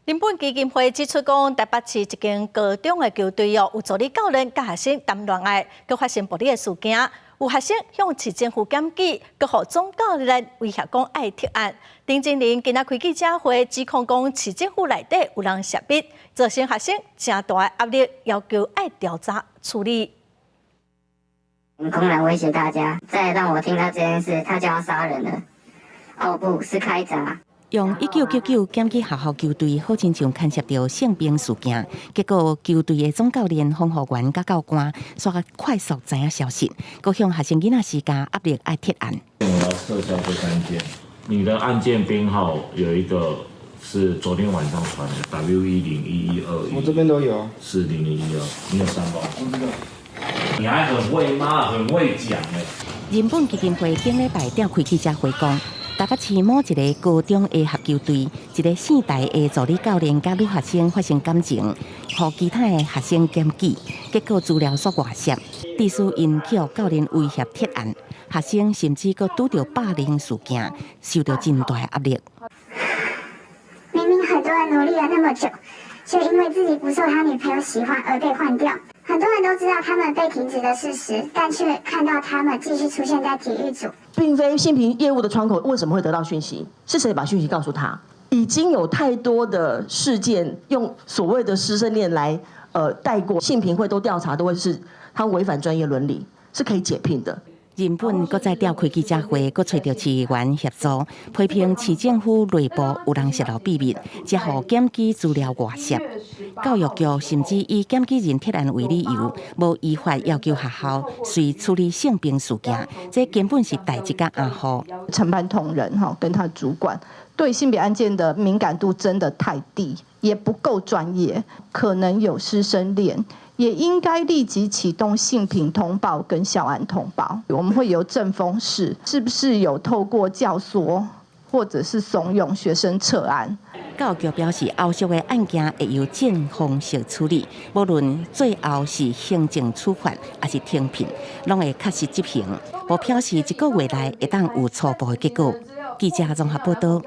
人本基金會指出講，台北市一間高中的球隊哦，有助理教練佮學生談戀愛，閣發生暴力的事件。有學生向市政府檢舉，閣予總教練威脅講愛撤案。陳金玲今仔開記者會，指控講市政府內底有人洩密，造成學生誠大的壓力，要求愛調查處理。公然威脅大家，再讓我聽到這件事，他就要殺人了。哦，不是開閘。用1999檢舉學校球隊，好親像牽涉著性平事件，結果球隊的總教練、防護員佮教官，煞快速知影消息，閣向學生囡仔施加壓力，愛撤案。我要撤銷這三件，你的案件編號有一個是昨天晚上傳的 W 1 0 1 1 2 1，我這邊都有，40012，你有上報？我知道。你還很會罵，很會講欸。人本基金會頂禮拜召開記者會講，台北市某一个高中的籃球隊，一个姓戴的助理教練佮女學生發生感情，予其他的學生檢舉，結果資料煞外洩，致使𪜶去予教練威脅撤案，學生甚至閣拄著霸凌事件，受著真大的壓力。明明很多人努力了那麼久，卻因為自己不受他女朋友喜歡而被換掉。很多人都知道他們被停職的事實，但卻看到他們繼續出現在體育組。並非性平業務的窗口，為什麼會得到訊息？是誰把訊息告訴他？已經有太多的事件用所謂的師生戀來帶過，性平會都調查，都會是他違反專業倫理，是可以解聘的。人本閣再召開記者會，閣揣著市議員協助批評市政府內部有人洩露秘密，才予檢舉資料外洩。教育局甚至以檢舉人撤案為理由，無依法要求學校隨處理性平事件，這根本是代誌佮阿虎。承辦同仁哈，跟他主管對性別案件的敏感度真的太低，也不夠專業，可能有師生戀。也應該立即啟動性平通報跟校安通報。我們會由政風室，是不是有透過教唆或者是慫恿學生撤案？教育局表示，後續的案件會由政風室處理，無論最後是行政處罰抑是停聘，攏會確實執行。無表示一個月內會當有初步的結果。記者綜合報導。